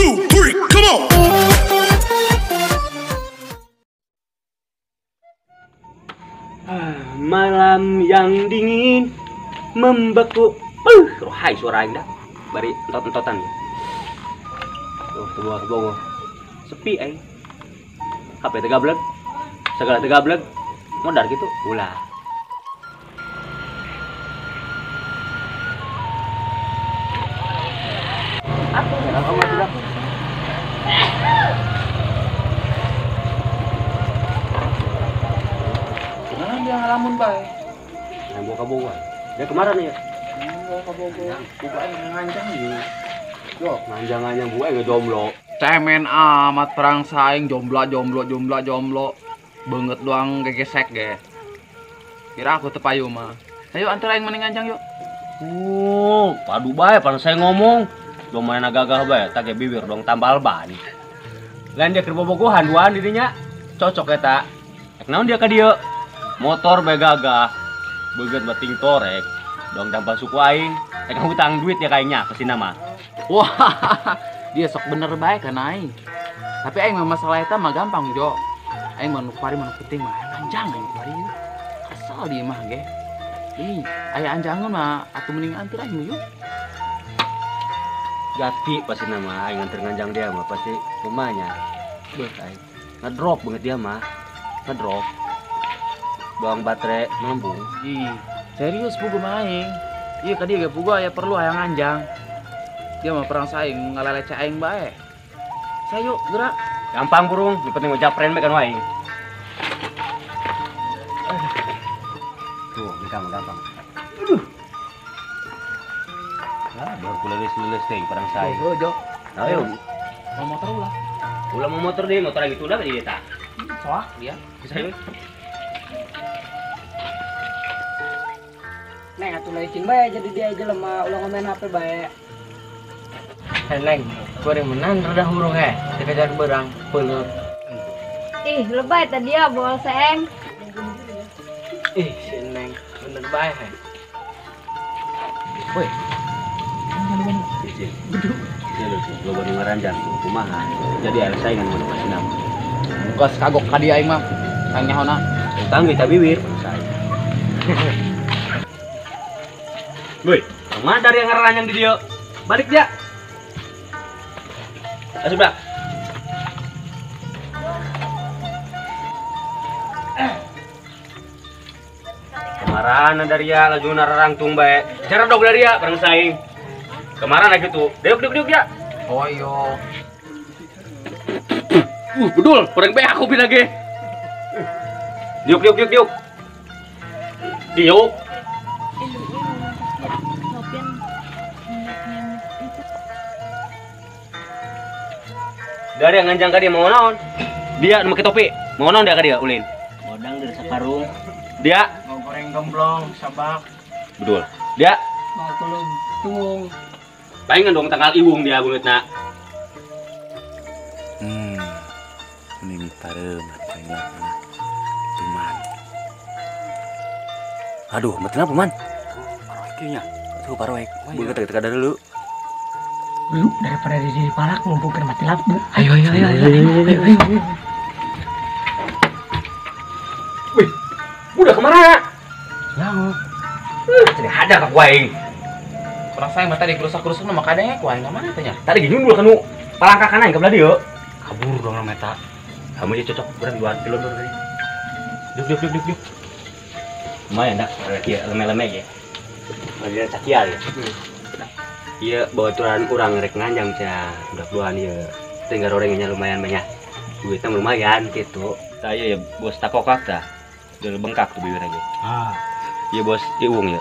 2, 3, come on. Malam yang dingin membeku. Hai suara aing dah. Bari entot-entotan ya. Tuh, sebuah sepi aing. HP teu gablek. Segala teu gablek. Modar gitu ulah. Kemana dia ngalamun bae? Yang bawa kabogoh. Dia kemarin ya? Bawa kabogoh. Buka nganjang ieu. Yo, nganjang-nganjang buka ngejomblo. Cemen amat perang saing jomblo jomblo jomblo jomblo. Banget doang gegesek ge. Kira aku tepayu mah. Ayo antar aing mending nganjang yuk. Oh, padu bae pan saya ngomong. Lumayan gagah bae, tak ge bibir dong tambal ban. Lain dia keur bobogohan duaan dirinya. Cocok eta. Ek naon dia ka dieu? Motor bae gagah. Beugeut bating torek. Dong tampal suku aing. Ek hutang duit ya kayaknya kesina mah. Wah, dia sok bener bae kan aing. Tapi aing mah masalah eta mah gampang, Jo. Aing mah nu kuari mah nu penting mah anjang aing kuari. Kesel dia mah ge. Ih, aya anjangan mah atuh mending antur aing yuk. Gati pasti nama aing nganter nganjang dia mah pasti rumahnya. Beuh aing. Ngedrop banget dia mah. Ngedrop. Doang baterai nambung. Ih, serius pugu mah aing. Ieu ka dieu ge pugu aya perlu hayang nganjang. Dia mah perang saing ngalelece aing bae. Sayo gerak. Gampang burung, yang penting ngejapren bae kan aing. Tuh, gampang. Aduh. Nah, baru kulelis-lelis teh perang saing. Oh, Jo. Ayo. Mau motor ulah. Ulah mau motor deh, motor lagi tunda dia tak. Soak dia. Bisa yuk. Neng atuh lecin bae jadi dia jelema ulah ngomen HP bae. Neng, goreng menan rada hurung dikejar berang peuleut. Ih, lebay tadi ya bol seeng. Ih, si Neng bener bae he. Woi. Lo baru ngaranjang kumaha. Jadi ada saingan mun pasina. Geus kagok ka dieu aing mah. Aing nyahona. Utang kita bibir. Woi, mana dari yang ngaranjang di dieu? Balik dia. Asup dah. Kemarin dari ya laju nararangtung bae. Ceredog dari ya bareng saing. Kemarin lagi tuh. Diuk diuk diuk ya. Oh iyo. Bedul, goreng bae aku bilang ge. Diuk diuk diuk diuk. Diuk. Dari yang nganjang ka dia mau naon? Dia nu make topi. Mau naon dia ka dia ulin? Modang dari sakarung. Dia mau goreng gemblong sabak. Betul. Dia mau kulum tungung. Palingan dong tanggal iwung dia beungeutna. Ini pareuman paling tuman. Aduh, mati apa man? Paroek nya. Tuh paroek. Beungeut teh kada dulu. Lu daripada di palak mumpung kena mati lampu. Ayo ayo ayo ayo ayo. Wih, udah kemana? Nyaho. Jadi ada ka aing. Perang saya mah tadi kerusak-kerusak mah kadang ku aing ka mana teh nya? Tadi nyundul kanu palangkakan aing ka belah dieu. Kabur dong lah meta. Kamu aja cocok urang 2 kilo tadi. Duk duk duk duk duk. Lumayan dah, lagi leme-leme ge. Lagi cakial ya. Iya, baturan urang rek nganjang cenah budak duaan ieu. Teh garorengnya lumayan banyak. Duitnya lumayan gitu. Saya ya bos takokak dah. Udah bengkak tuh bibir aja. Ah. Iya bos iwung ya.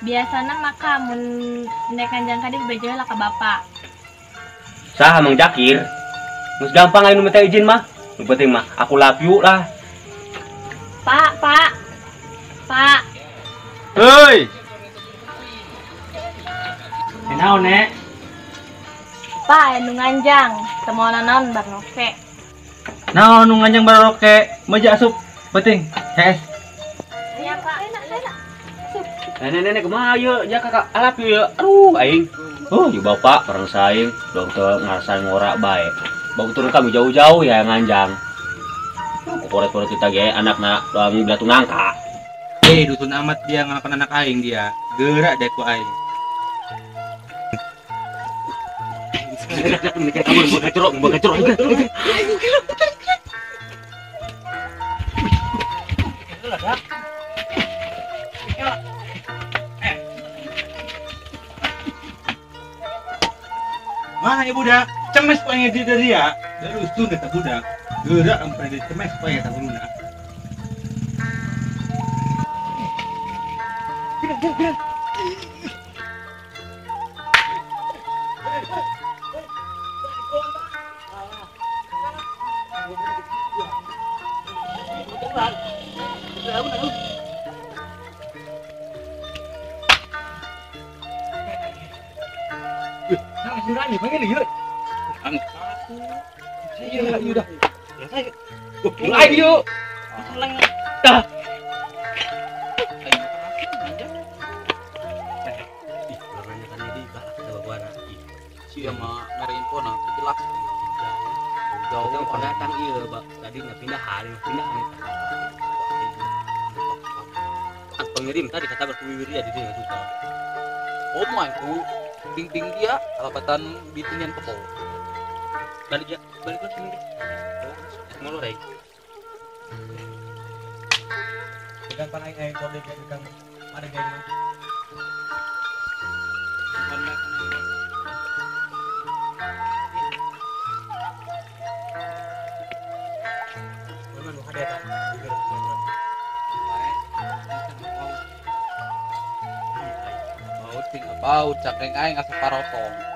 Biasana maka mun nek nganjang ka dieu bebeja lah ka bapak. Saha Mang Jakir? Geus gampang aing nu minta izin mah. Nu penting mah aku love you lah. Pak, Pak. Pak. Hei. Naon, Nek? Pak, nu nganjang, teu moal naon bar roke. Naon nu nganjang bar roke? Meja asup penting. Hees. Iya, Pak. Enak, enak. Asup. Nenek, nenek kumaha ieu? Ja kakak alap ieu. Aduh, aing. Oh, ieu bapak perang saing, dong teu ngarasan ngorak bae. Bawa turun kami jauh-jauh ya nganjang. Koret-koret kita ge anakna doang belatung nangka. Dusun amat dia ngelakukan anak aing dia. Gerak deh ku aing. Mana ya budak? Cemes ku aing di dia. Dusun eta budak. Gerak sampai dia cemes ku aing eta guruna. Ayo. Dah. Sia mah mere info na jelas. Jauh pendatang ieu tadi pindah hari pindah hari. Pengirim tadi kata berkuwi dia di dieu juga. Oh my ku ting-ting dia alapatan bitingan kebo. Balik ya, balik lagi sini. Ngolor rek. Pegang pan aing aing kode pegang ada geng mah. Mana nu hade eta? Bau ting bau cakeng aing asa parotong.